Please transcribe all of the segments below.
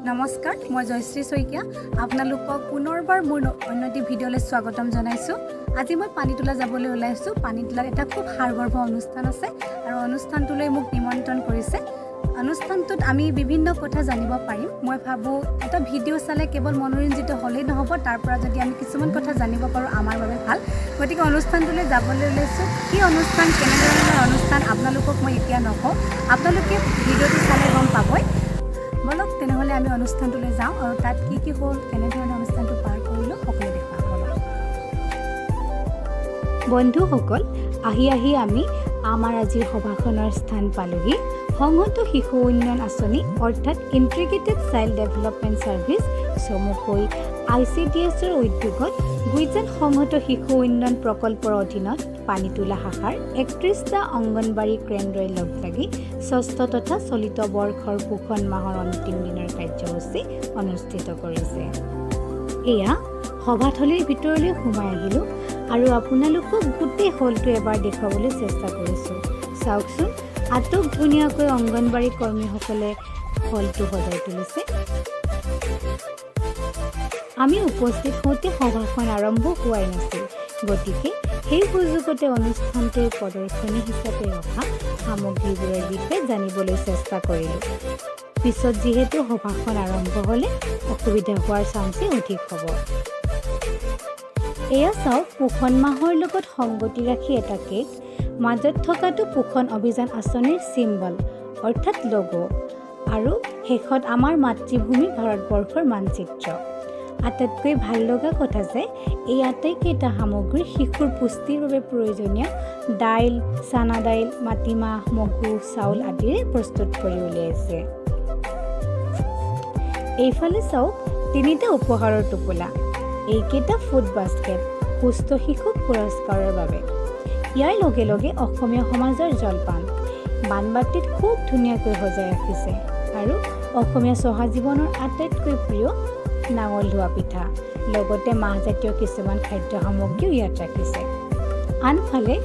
নমস্কাৰ, মই জয়শ্ৰী শইকীয়া। আপোনালোকক পুনৰবাৰ মোৰ অন্য এটি ভিডিঅ'লৈ স্বাগতম জনাইছোঁ। আজি মই পানীতোলা যাবলৈ ওলাইছোঁ। পানীতোলাত এটা খুব সাৰগৰ্ভ অনুষ্ঠান আছে আৰু অনুষ্ঠানটোলৈ মোক নিমন্ত্ৰণ কৰিছে। অনুষ্ঠানটোত আমি বিভিন্ন কথা জানিব পাৰিম। মই ভাবোঁ, এটা ভিডিঅ' চালে কেৱল মনোৰঞ্জিত হ'লেই নহ'ব, তাৰ পৰা যদি আমি কিছুমান কথা জানিব পাৰোঁ, আমাৰ বাবে ভাল। গতিকে অনুষ্ঠানটোলৈ যাবলৈ ওলাইছোঁ। কি অনুষ্ঠান, কেনেধৰণৰ অনুষ্ঠান, আপোনালোকক মই এতিয়া নকওঁ। আপোনালোকে ভিডিঅ'টো চালে গম পাবই। ব'লক তেনেহ'লে, আমি অনুষ্ঠানটোলৈ যাওঁ আৰু তাত কি কি হ'ল, কেনেধৰণে অনুষ্ঠানটো পাৰ কৰিলোঁ, সকলো দেখুৱাম। ব'লক। বন্ধুসকল, আহি আহি আমি আমাৰ আজিৰ সভাখনৰ স্থান পালোহি। সংহত শিশু উন্নয়ন আঁচনি, অৰ্থাৎ ইণ্টিগ্ৰেটেড চাইল্ড ডেভেলপমেণ্ট ছাৰ্ভিচ, চমুকৈ আইচিডিএছৰ উদ্যোগত গুইজান সংহত শিশু উন্নয়ন প্ৰকল্পৰ অধীনত পানীতোলা শাখাৰ 31টা অংগনবাড়ী কেন্দ্ৰই লগ লাগি ষষ্ঠ তথা চলিত বৰ্ষৰ পোষণ মাহৰ অন্তিম দিনৰ কাৰ্যসূচী অনুষ্ঠিত কৰিছে। এয়া সভাথলীৰ ভিতৰলৈ সোমাই আহিলোঁ আৰু আপোনালোকক গোটেই হলটো এবাৰ দেখুৱাবলৈ চেষ্টা কৰিছোঁ। চাওকচোন, আটক ধুনীয়াকৈ অংগনবাড়ী কৰ্মীসকলে হলটো সজাই তুলিছে। আমি উপস্থিত হওঁতে সভাখন আৰম্ভ হোৱাই নাছিল। গতিকে সেই সুযোগতে অনুষ্ঠানটোৰ প্ৰদৰ্শনী হিচাপে ৰখা সামগ্ৰীবোৰৰ বিষয়ে জানিবলৈ চেষ্টা কৰিলোঁ। পিছত যিহেতু সভাখন আৰম্ভ হ'লে অসুবিধা হোৱাৰ চান্সেই অধিক হ'ব। এয়া চাওক, পোষণ মাহৰ লগত সংগতি ৰাখি এটা কেক। মাজত থকাটো পোষণ অভিযান আঁচনিৰ চিম্বল, অৰ্থাৎ লগো, আৰু শেষত আমাৰ মাতৃভূমি ভাৰতবৰ্ষৰ মানচিত্ৰ। আটাইতকৈ ভাল লগা কথা যে এই আটাইকেইটা সামগ্ৰী শিশুৰ পুষ্টিৰ বাবে প্ৰয়োজনীয় দাইল, চানা দাইল, মাটিমাহ, মগু, চাউল আদিৰে প্ৰস্তুত কৰি উলিয়াইছে। এইফালে চাওক, তিনিটা উপহাৰৰ টোপোলা। এইকেইটা ফুড বাস্কেট, সুস্থ শিশুক পুৰস্কাৰৰ বাবে। ইয়াৰ লগে লগে অসমীয়া সমাজৰ জলপান বানবাটিত খুব ধুনীয়াকৈ সজাই ৰাখিছে আৰু অসমীয়া চহা জীৱনৰ আটাইতকৈ প্ৰিয় নাঙল ধোৱা পিঠা, লগতে মাহজাতীয় কিছুমান খাদ্য সামগ্ৰীও ইয়াত ৰাখিছে। আনফালে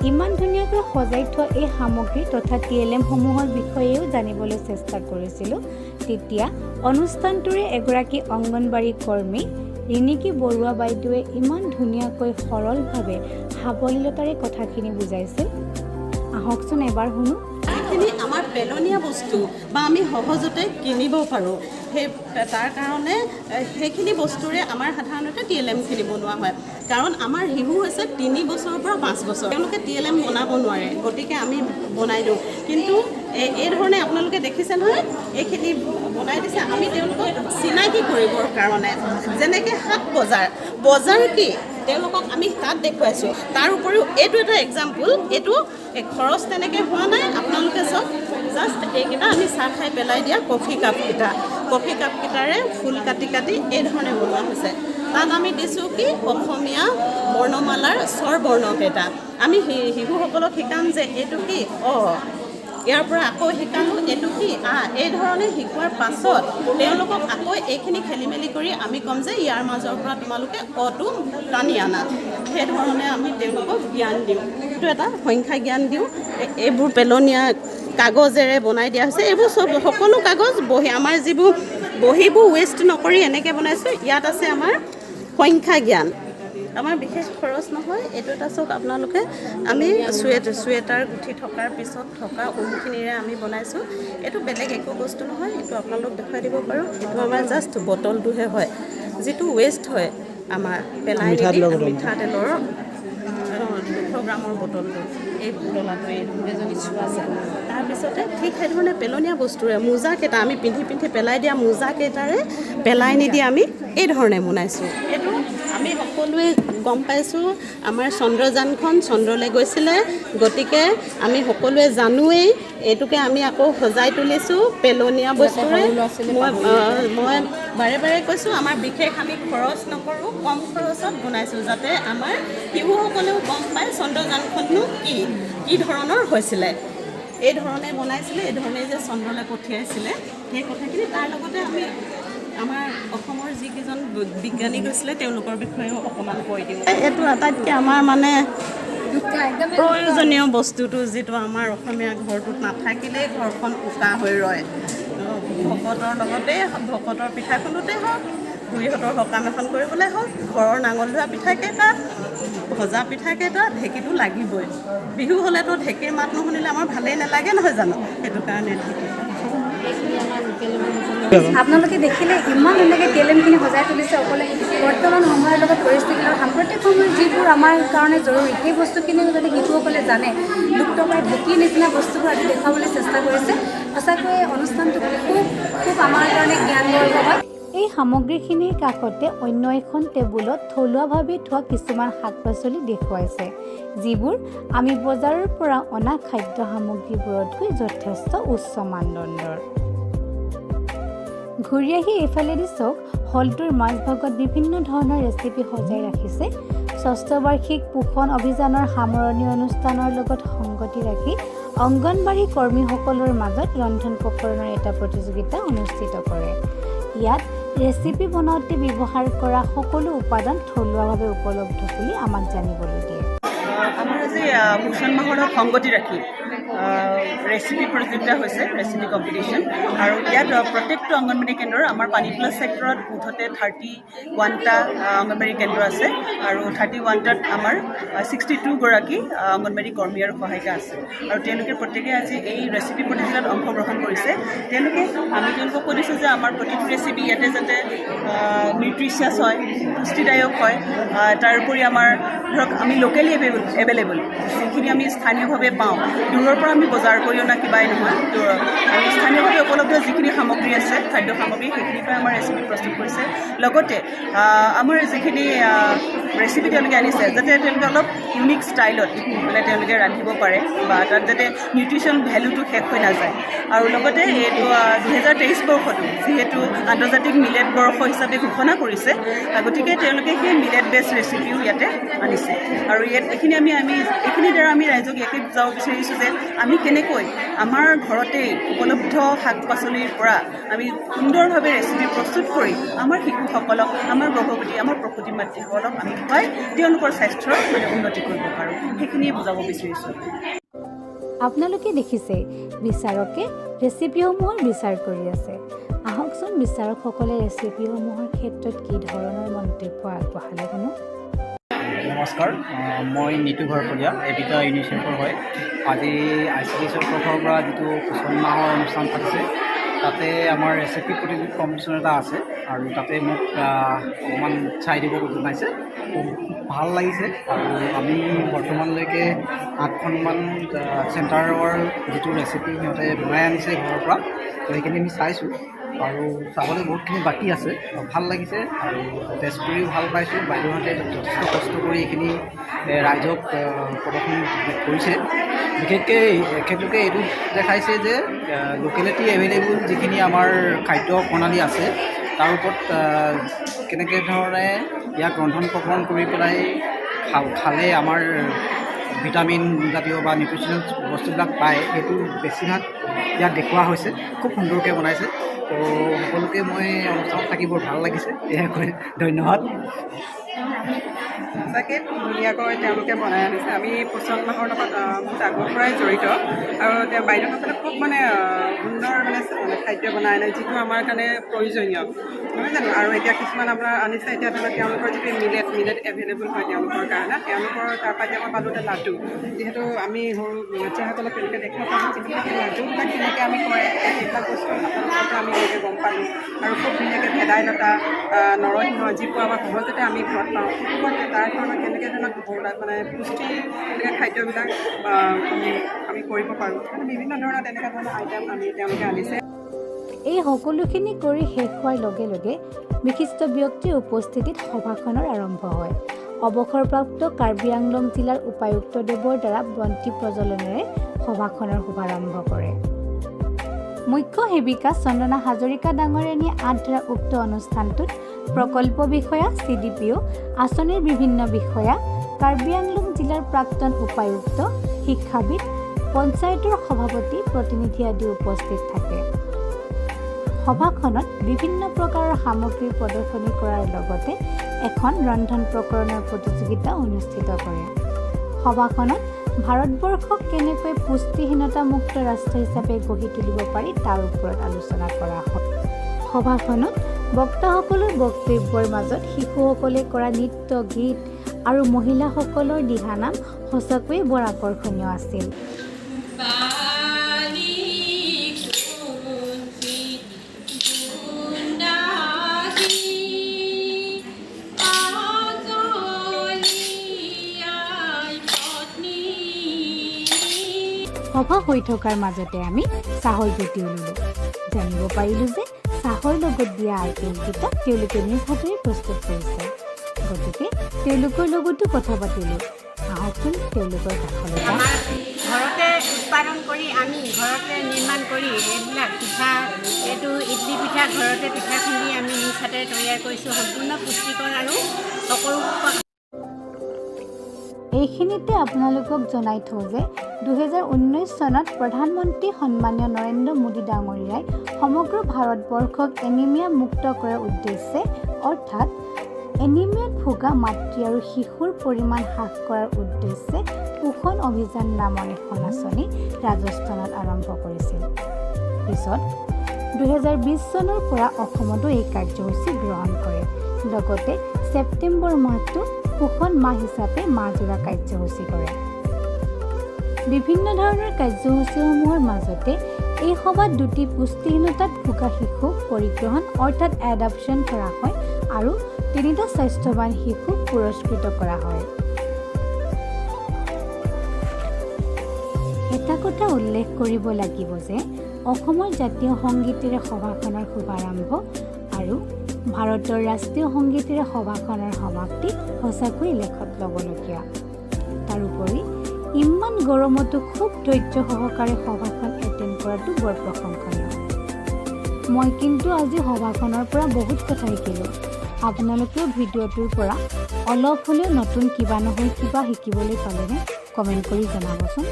ইমান ধুনীয়াকৈ সজাই থোৱা এই সামগ্ৰী তথা টিএলএমসমূহৰ বিষয়েও জানিবলৈ চেষ্টা কৰিছিলোঁ। তেতিয়া অনুষ্ঠানটোৰে এগৰাকী অংগনবাড়ী কৰ্মী ৰিণিকী বৰুৱা বাইদেৱে ইমান ধুনীয়াকৈ, সৰলভাৱে, সাৱলীলতাৰে কথাখিনি বুজাইছিল। আহকচোন, এবাৰ শুনো। যিখিনি আমাৰ পেলনীয়া বস্তু বা আমি সহজতে কিনিব পাৰোঁ, সেই তাৰ কাৰণে সেইখিনি বস্তুৰে আমাৰ সাধাৰণতে টিএলএমখিনি বনোৱা হয়। কাৰণ আমাৰ শিশু হৈছে 3 বছৰৰ পৰা 5 বছৰ। তেওঁলোকে টিএলএম বনাব নোৱাৰে, গতিকে আমি বনাই দিওঁ। কিন্তু এই ধৰণে আপোনালোকে দেখিছে নহয়, এইখিনি বনাই দিছে। আমি তেওঁলোকক চিনাকি কৰিবৰ কাৰণে, যেনেকৈ হাট বজাৰ, বজাৰ কি, তেওঁলোকক আমি তাত দেখুৱাইছোঁ। তাৰ উপৰিও এইটো এটা এক্সাম্পল। এইটো এই খৰচ তেনেকৈ হোৱা নাই। আপোনালোকে চাওক, জাষ্ট এইকেইটা আমি চাহ খাই পেলাই দিয়া কফি কাপকেইটা, কফি কাপকেইটাৰে ফুল কাটি কাটি এই ধৰণে বনোৱা হৈছে। তাত আমি দিছোঁ কি, অসমীয়া বৰ্ণমালাৰ স্বৰ বৰ্ণকেইটা। আমি শিশুসকলক শিকাম যে এইটো কি, অ। ইয়াৰ পৰা আকৌ শিকালোঁ এইটো কি, আ। এই ধৰণে শিকোৱাৰ পাছত তেওঁলোকক আকৌ এইখিনি খেলি মেলি কৰি আমি ক'ম যে ইয়াৰ মাজৰ পৰা তোমালোকে অটো টানি আনা। সেইধৰণে আমি তেওঁলোকক জ্ঞান দিওঁ। এইটো এটা সংখ্যা জ্ঞান দিওঁ। এইবোৰ পেলনীয়া কাগজেৰে বনাই দিয়া হৈছে। এইবোৰ চব সকলো কাগজ, বহী, আমাৰ যিবোৰ বহীবোৰ ৱেষ্ট নকৰি এনেকৈ বনাইছোঁ। ইয়াত আছে আমাৰ সংখ্যা জ্ঞান। আমাৰ বিশেষ খৰচ নহয়। এইটো এটা চাওক আপোনালোকে, আমি চুৱেটাৰ গুঠি থকাৰ পিছত থকা ঊলখিনিৰে আমি বনাইছোঁ। এইটো বেলেগ একো বস্তু নহয়। এইটো আপোনালোক দেখুৱাই দিব পাৰোঁ। এইটো আমাৰ জাষ্ট বটলটোহে হয়, যিটো ৱেষ্ট হয় আমাৰ পেলাই নিদি। মিঠাতেলৰ বটলটো। মিঠাতেলৰ 200 গ্ৰামৰ বটলটো, এই পুতলাটো এই এজনী আছে। তাৰপিছতে ঠিক সেইধৰণে পেলনীয়া বস্তুৰে মোজাকেইটা, আমি পিন্ধি পিন্ধি পেলাই দিয়া মোজাকেইটাৰে পেলাই নিদি আমি এই ধৰণে বনাইছোঁ। এইটো আমি সকলোৱে গম পাইছোঁ, আমাৰ চন্দ্ৰযানখন চন্দ্ৰলৈ গৈছিলে। গতিকে আমি সকলোৱে জানোৱেই। এইটোকে আমি আকৌ সজাই তুলিছোঁ পেলনীয়া বস্তুৰে। মই বাৰে বাৰে কৈছোঁ, আমাৰ বিশেষ আমি খৰচ নকৰোঁ, কম খৰচত বনাইছোঁ, যাতে আমাৰ শিশুসকলেও গম পায় চন্দ্ৰযানখননো কি কি ধৰণৰ হৈছিলে, এই ধৰণে বনাইছিলে, এই ধৰণে যে চন্দ্ৰলৈ পঠিয়াইছিলে, সেই কথাখিনি। তাৰ লগতে আমি আমাৰ অসমৰ যিকেইজন বিজ্ঞানী গৈছিলে, তেওঁলোকৰ বিষয়েও অকণমান কৈ দিওঁ। এইটো আটাইতকৈ আমাৰ মানে প্ৰয়োজনীয় বস্তুটো, যিটো আমাৰ অসমীয়া ঘৰটোত নাথাকিলেই ঘৰখন উকা হৈ ৰয়। ভকতৰ লগতে, ভকতৰ পিঠা খুন্দোতে হওক, বুঢ়ীহঁতৰ সকাম এখন কৰিবলৈ হওক, ঘৰৰ নাঙল ধোৱা পিঠাকেইটা, ভজা পিঠাকেইটা, ঢেঁকীটো লাগিবই। বিহু হ'লেতো ঢেঁকীৰ মাত নুশুনিলে আমাৰ ভালেই নালাগে, নহয় জানো? সেইটো কাৰণে ঢেঁকী। আপোনালোকে দেখিলে, ইমান ধুনীয়াকৈ টিএলএমখিনি সজাই তুলিছে। অকলে বৰ্তমান সময়ৰ লগত, পৰিস্থিতিৰ লগত, সাম্প্ৰতিক সময়ত যিবোৰ আমাৰ কাৰণে জৰুৰী, সেই বস্তুখিনিও যাতে শিশুসকলে জানে, লুপ্তপ্ৰায় ঢেঁকীৰ নিচিনা বস্তুবোৰ আজি দেখুৱাবলৈ চেষ্টা কৰিছে। সঁচাকৈয়ে অনুষ্ঠানটো খুব খুব আমাৰ কাৰণে জ্ঞানগৰ্ভ হয়। এই সামগ্ৰীখিনিৰ কাষতে অন্য এখন টেবুলত থলুৱাভাৱে থোৱা কিছুমান শাক পাচলি দেখুৱাইছে, যিবোৰ আমি বজাৰৰ পৰা অনা খাদ্য সামগ্ৰীবোৰতকৈ যথেষ্ট উচ্চ মানদণ্ডৰ। ঘূৰি আহি এইফালেদি চাওক, হলটোৰ মাজভাগত বিভিন্ন ধৰণৰ ৰেচিপি সজাই ৰাখিছে। ষষ্ঠ বাৰ্ষিক পোষণ অভিযানৰ সামৰণি অনুষ্ঠানৰ লগত সংগতি ৰাখি অংগনবাড়ী কৰ্মীসকলৰ মাজত ৰন্ধন প্ৰকৰণৰ এটা প্ৰতিযোগিতা অনুষ্ঠিত কৰে। ইয়াত ৰেচিপি বনাওঁতে ব্যৱহাৰ কৰা সকলো উপাদান থলুৱাভাৱে উপলব্ধ বুলি আমাক জানিবলৈ দিয়ে। আমাৰ আজি পোষণ মাহৰ লগত সংগতি ৰাখি ৰেচিপি প্ৰতিযোগিতা হৈছে, ৰেচিপি কম্পিটিশ্যন। আৰু ইয়াত প্ৰত্যেকটো অংগনবাড়ী কেন্দ্ৰৰ, আমাৰ পানীতোলা ছেক্টৰত মুঠতে 31টা অংগনবাড়ী কেন্দ্ৰ আছে আৰু 31টাত আমাৰ 62গৰাকী অংগনবাড়ী কৰ্মী আৰু সহায়িকা আছে। আৰু তেওঁলোকে প্ৰত্যেকে আজি এই ৰেচিপি প্ৰতিযোগিতাত অংশগ্ৰহণ কৰিছে। আমি তেওঁলোকক কৈ দিছোঁ যে আমাৰ প্ৰতিটো ৰেচিপি ইয়াতে যাতে নিউট্ৰিচিয়াছ হয়, পুষ্টিদায়ক হয়। তাৰোপৰি আমাৰ ধৰক আমি লোকেলি এভেইলেবল যিখিনি আমি স্থানীয়ভাৱে পাওঁ, দূৰৰ পৰা আমি বজাৰ কৰি অনা কিবাই নহয়, আমি স্থানীয়ভাৱে উপলব্ধ যিখিনি সামগ্ৰী আছে, খাদ্য সামগ্ৰী, সেইখিনিৰ পৰাই আমাৰ ৰেচিপি প্ৰস্তুত কৰিছে। লগতে আমাৰ যিখিনি ৰেচিপি তেওঁলোকে আনিছে, যাতে তেওঁলোকে অলপ ইউনিক ষ্টাইলত মানে তেওঁলোকে ৰান্ধিব পাৰে বা তাত যাতে নিউট্ৰিশ্যন ভেলুটো শেষ হৈ নাযায়। আৰু লগতে এইটো 2023 বৰ্ষটো যিহেতু আন্তৰ্জাতিক মিলেট বৰ্ষ হিচাপে ঘোষণা কৰিছে, গতিকে তেওঁলোকে সেই মিলেট বেছ ৰেচিপিও ইয়াতে আনিছে। আৰু ইয়াত এইখিনি আমি আমি এইখিনিৰ দ্বাৰা আমি ৰাইজক ইয়াকে বুজাব বিচাৰিছোঁ যে আমি কেনেকৈ আমাৰ ঘৰতেই উপলব্ধ শাক পাচলিৰ পৰা আমি সুন্দৰভাৱে ৰেচিপি প্ৰস্তুত কৰি আমাৰ শিশুসকলক, আমাৰ গৰ্ভৱতী, আমাৰ প্ৰসূতি মাতৃসকলক আমি খুৱাই তেওঁলোকৰ স্বাস্থ্যৰ মানে উন্নতি কৰিব পাৰোঁ, সেইখিনিয়ে বুজাব বিচাৰিছোঁ। আপোনালোকে দেখিছে, বিচাৰকে ৰেচিপিসমূহৰ বিচাৰ কৰি আছে। আহকচোন, বিচাৰকসকলে ৰেচিপিসমূহৰ ক্ষেত্ৰত কি ধৰণৰ মন্তব্য আগবঢ়ালে শুনো। নমস্কাৰ, মই নিতু ঘৰফলীয়া, এবিটা ইউনিচেফৰ হয়। আজি আইচিডিএছৰ তৰফৰ পৰা যিটো পোষণ মাহৰ অনুষ্ঠান পাতিছে, তাতে আমাৰ ৰেচিপি প্ৰতিযোগিতা কম্পিটিশ্যন এটা আছে আৰু তাতে মোক অকণমান চাই দিব জনাইছে। খুব ভাল লাগিছে। আৰু আমি বৰ্তমানলৈকে আঠখনমান চেণ্টাৰৰ যিটো ৰেচিপি সিহঁতে বনাই আনিছে ঘৰৰ পৰা, তো সেইখিনি আমি চাইছোঁ আৰু চাবলৈ বহুতখিনি বাকী আছে। ভাল লাগিছে আৰু টেষ্ট কৰিও ভাল পাইছোঁ। বাইদেউহঁতে যথেষ্ট কষ্ট কৰি এইখিনি ৰাইজক প্ৰদৰ্শন কৰিছে। বিশেষকৈ এখেতলোকে এইটো দেখাইছে যে লোকেলিটি এভেইলেবল যিখিনি আমাৰ খাদ্য প্ৰণালী আছে, তাৰ ওপৰত কেনেকৈ ধৰণে ইয়াক ৰন্ধন প্ৰকৰণ কৰি পেলাই খালে আমাৰ ভিটামিন জাতীয় বা নিউট্ৰিচনেল বস্তুবিলাক পায়, সেইটো বেছিভাগ ইয়াত দেখুওৱা হৈছে। খুব সুন্দৰকৈ বনাইছে। তো সকলোকে মই অনুষ্ঠানত থাকি বৰ ভাল লাগিছে, এয়া কৈ ধন্যবাদ। সঁচাকৈ খুব ধুনীয়াকৈ তেওঁলোকে বনাই আনিছে। আমি পোষণ মাহৰ লগত বহুত আগৰ পৰাই জড়িত আৰু তেওঁ বাইদেউসকলে খুব মানে সুন্দৰ মানে খাদ্য বনাই আনে, যিটো আমাৰ কাৰণে প্ৰয়োজনীয়, নহয় জানো? আৰু এতিয়া কিছুমান আপোনাৰ আনিছে। এতিয়া ধৰি লওক তেওঁলোকৰ যিটো মিলেট এভেইলেবল হয় তেওঁলোকৰ কাৰণে, তেওঁলোকৰ তাৰপৰা এতিয়া মই পালোঁ এতিয়া লাডু। যিহেতু আমি সৰু বাচ্চাসকলক তেনেকৈ দেখা পাওঁ, যিহেতু সেই লাডুবিলাক কেনেকৈ আমি কৰে, সেইবিলাক বস্তু আপোনালোকৰ পৰা আমি এনেকৈ গম পালোঁ। আৰু খুব ধুনীয়াকৈ ভেদাইলতা, নৰসিংহ, যিবোৰ আমাৰ সহজতে আমি ঘৰত পাওঁ, সেইবোৰ তাৰ ধৰণৰ কেনেকৈ ধৰণৰ মানে পুষ্টি তেনেকৈ খাদ্যবিলাক আমি কৰিব পাৰোঁ, মানে বিভিন্ন ধৰণৰ তেনেকুৱা ধৰণৰ আইটেম আমি তেওঁলোকে আনিছে। এই সকলোখিনি কৰি শেষ হোৱাৰ লগে লগে বিশিষ্ট ব্যক্তিৰ উপস্থিতিত সভাখনৰ আৰম্ভ হয়। অৱসৰপ্ৰাপ্ত কাৰ্বি আংলং জিলাৰ উপায়ুক্তদেৱৰ দ্বাৰা বন্তি প্ৰজ্বলনেৰে সভাখনৰ শুভাৰম্ভ কৰে। মুখ্য সেৱিকা চন্দনা হাজৰিকা ডাঙৰীয়ানীয়ে আঁত ধৰা উক্ত অনুষ্ঠানটোত প্ৰকল্প বিষয়া, চিডিপিঅ', আঁচনিৰ বিভিন্ন বিষয়া, কাৰ্বি আংলং জিলাৰ প্ৰাক্তন উপায়ুক্ত, শিক্ষাবিদ, পঞ্চায়তৰ সভাপতি, প্ৰতিনিধি আদি উপস্থিত থাকে। সভাখনত বিভিন্ন প্ৰকাৰৰ সামগ্ৰী প্ৰদৰ্শনী কৰাৰ লগতে এখন ৰন্ধন প্ৰকৰণৰ প্ৰতিযোগিতা অনুষ্ঠিত কৰে। সভাখনত ভাৰতবৰ্ষক কেনেকৈ পুষ্টিহীনতামুক্ত ৰাষ্ট্ৰ হিচাপে গঢ়ি তুলিব পাৰি তাৰ ওপৰত আলোচনা কৰা হয়। সভাখনত বক্তাসকলৰ বক্তব্যৰ মাজত শিশুসকলে কৰা নৃত্য গীত আৰু মহিলাসকলৰ দিহানাম সঁচাকৈয়ে বৰ আকৰ্ষণীয় আছিল। বালি কুঞ্চিত গুণ্ডাহী আজলীয়াই পত্নী। সভা হৈ থকাৰ মাজতে আমি চাহৰ জুতিও ল'লোঁ। জানিব পাৰিলোঁ যে চাহৰ লগত দিয়া আইটেমকেইটা তেওঁলোকে নিজ হাতেৰে প্ৰস্তুত কৰিছে। গতিকে তেওঁলোকৰ লগতো কথা পাতিলোঁ। আহকচোন, তেওঁলোকৰ কাষলৈ যাওঁ। আমাৰ ঘৰতে উৎপাদন কৰি, আমি ঘৰতে নিৰ্মাণ কৰি এইবিলাক পিঠা, এইটো ইডলি পিঠা, ঘৰতে পিঠা খুন্দি আমি নিজ হাতেৰে তৈয়াৰ কৰিছোঁ। সম্পূৰ্ণ পুষ্টিকৰ আৰু সকলো এইখিনিতে আপোনালোকক জনাই থওঁ যে 2019 চনত প্ৰধানমন্ত্ৰী সন্মানীয় নৰেন্দ্ৰ মোদী ডাঙৰীয়াই সমগ্ৰ ভাৰতবৰ্ষক এনিমিয়া মুক্ত কৰাৰ উদ্দেশ্যে, অৰ্থাৎ এনিমিয়াত ভোগা মাতৃ আৰু শিশুৰ পৰিমাণ হ্ৰাস কৰাৰ উদ্দেশ্যে পোষণ অভিযান নামৰ এখন আঁচনি ৰাজস্থানত আৰম্ভ কৰিছিল। পিছত 2020 চনৰ পৰা অসমতো এই কাৰ্যসূচী গ্ৰহণ কৰে। লগতে ছেপ্টেম্বৰ মাহটো পোষণ মাহ হিচাপে মাহজোৰা কাৰ্যসূচী কৰে। বিভিন্ন ধৰণৰ কাৰ্যসূচীসমূহৰ মাজতে এই সভাত দুটি পুষ্টিহীনতাত ভোগা শিশুক পৰিগ্ৰহণ অৰ্থাৎ এডাপশ্যন কৰা হয় আৰু তিনিটা স্বাস্থ্যৱান শিশুক পুৰস্কৃত কৰা হয়। এটা কথা উল্লেখ কৰিব লাগিব যে অসমৰ জাতীয় সংগীতেৰে সভাখনৰ শুভাৰম্ভ আৰু ভাৰতৰ ৰাষ্ট্ৰীয় সংগীতেৰে সভাখনৰ সমাপ্তি সঁচাকৈ লেখত ল'বলগীয়া। তাৰোপৰি ইমান গৰমতো খুব ধৈৰ্য সহকাৰে সভাখন এটেণ্ড কৰাটো বৰ প্ৰশংসনীয়। মই কিন্তু আজি সভাখনৰ পৰা বহুত কথা শিকিলোঁ। আপোনালোকেও ভিডিঅ'টোৰ পৰা অলপ হ'লেও নতুন কিবা নহয় কিবা শিকিবলৈ পালেনে? কমেণ্ট কৰি জনাবচোন।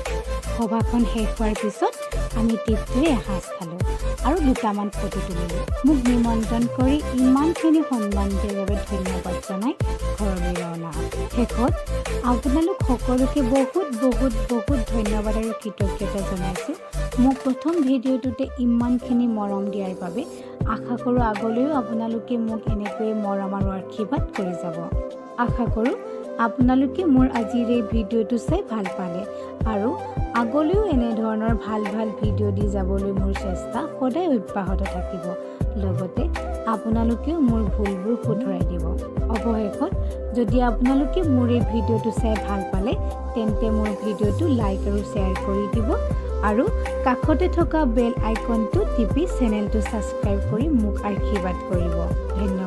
সভাখন শেষ হোৱাৰ পিছত আমি তৃপ্তিৰে এসাঁজ খালোঁ আৰু দুটামান ফটো তুলিলোঁ। মোক নিমন্ত্ৰণ কৰি ইমানখিনি সন্মান দিয়াৰ বাবে ধন্যবাদ জনাই ঘৰলৈ ৰাওনা হ'লোঁ। শেষত আপোনালোক সকলোকে বহুত বহুত বহুত ধন্যবাদ আৰু কৃতজ্ঞতা জনাইছোঁ মোক প্ৰথম ভিডিঅ'টোতে ইমানখিনি মৰম দিয়াৰ বাবে। আশা কৰোঁ আগলৈও আপোনালোকে মোক এনেকৈয়ে মৰম আৰু আশীৰ্বাদ কৰি যাব। আশা কৰোঁ আপোনালোকে মোৰ আজিৰ এই ভিডিঅ'টো চাই ভাল পালে আৰু আগলৈও এনেধৰণৰ ভাল ভাল ভিডিঅ' দি যাবলৈ মোৰ চেষ্টা সদায় অব্যাহত থাকিব। লগতে আপোনালোকেও মোৰ ভুলবোৰ শুধৰাই দিব। অৱশেষত যদি আপোনালোকে মোৰ এই ভিডিঅ'টো চাই ভাল পালে, তেন্তে মোৰ ভিডিঅ'টো লাইক আৰু শ্বেয়াৰ কৰি দিব আৰু কাষতে থকা বেল আইকনটো টিপি চেনেলটো ছাবস্ক্ৰাইব কৰি মোক আশীৰ্বাদ কৰিব। ধন্যবাদ।